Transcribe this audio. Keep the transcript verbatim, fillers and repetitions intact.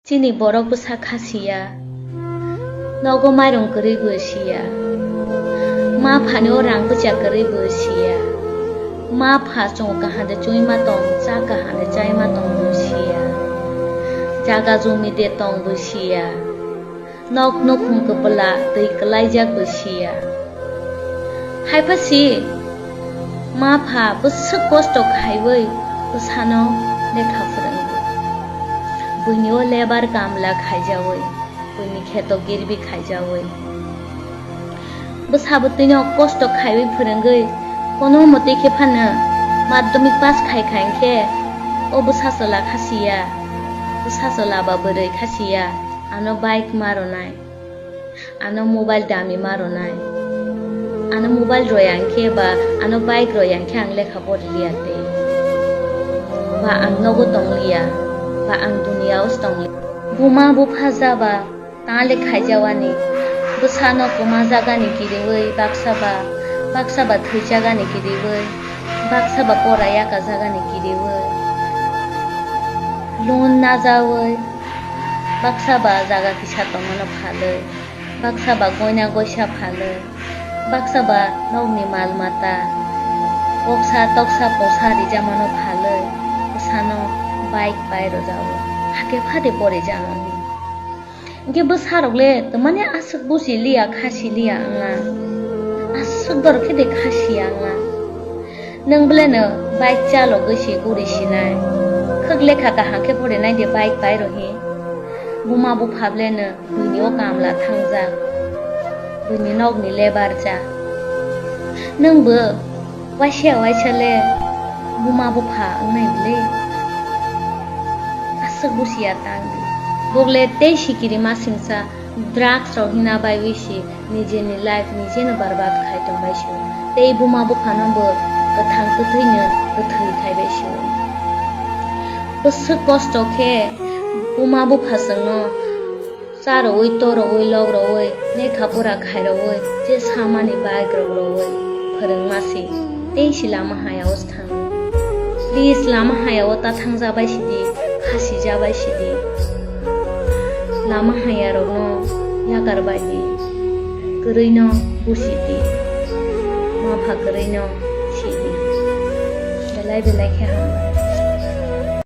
Chini borok bwsa kha siya, nogo mairung kwrwi bo siya, ma phani o rang bwcha kwrwi bo siya, ma pha chwng kaham de chwngma tong, cha kaham de chaima tong bo siya, jaga jumi de tong bo siya, nok nukhung kwpla twi kwlaijak bo siya. Haiphasi ma pha bwswk kosto khaiwi bwsano lekha phwrwngdi. Buini o lebar kamla khaijawi, buini kheto girbi khaijawi. Bwsa bwtwino kosto khaiwi phwrwngwi kono mwtwi khe phano madhyamik pass khai khai khe o bwsa chwla khasiya, bwsa chwla ba bwrwi khasiya, ano bike ma rwnai. Ano mobile dami ma rwnai. Ano mobile rwya hwnkhe ba ano bike rwya hwnkhe ang lekha pori liya tei. Ba ang nogo tong liya, ba ang duniya o tong liya. Buma bupha jaba tale khaijawani. Bwsano kwma jagani kiriwi baksa ba, baksa ba thwi jagani kiriwi, baksa ba pora yaka jagani kiriwi. Loan najawi, baksa ba jaga kisa tongmano phalwi. Baksa ba goina goisa phalwi, baksa ba nokni mal mata, koksa toksa posa rijamano phalwi, bwsano bike pai rwjago, hakhe phade pore jano hwnwi. Hinkhe bwsarok le twmani aswk busi liya, khasi liya wngna, aswk dor khe de khasi ya wngna. Nwng beleno bike chalogwi se guri sinai. Khwk lekha kaham khe porinai de bike pai rwhi. Buma bupha beleno buini o kamla thangjak. Buini nokni lebar cha. Nwng bo waisa waisa le buma bupha wngnai bwle. Aswk busiya tang di. Bokle tei sikiri masingsa drugs rok hina baiwi si. Nijeni life nijeno barbad khai tongbai se. Tei buma buphano bo kwthang kwthwino kwthwi khaibai se. Bwswk kosto khe buma bupha chwngno charowi, torowi, logrowi, lekha pora khairowi, je samani bike rok rowi phwrwngma se. Tei se lama haya o thang. Please, lama haya o ta thangjabai sidi, khasijabai sidi. Lama haya rokno yakar bai di, kwrwi no busi di, ma pha kwrwi no si di. Belai belai khe hambai.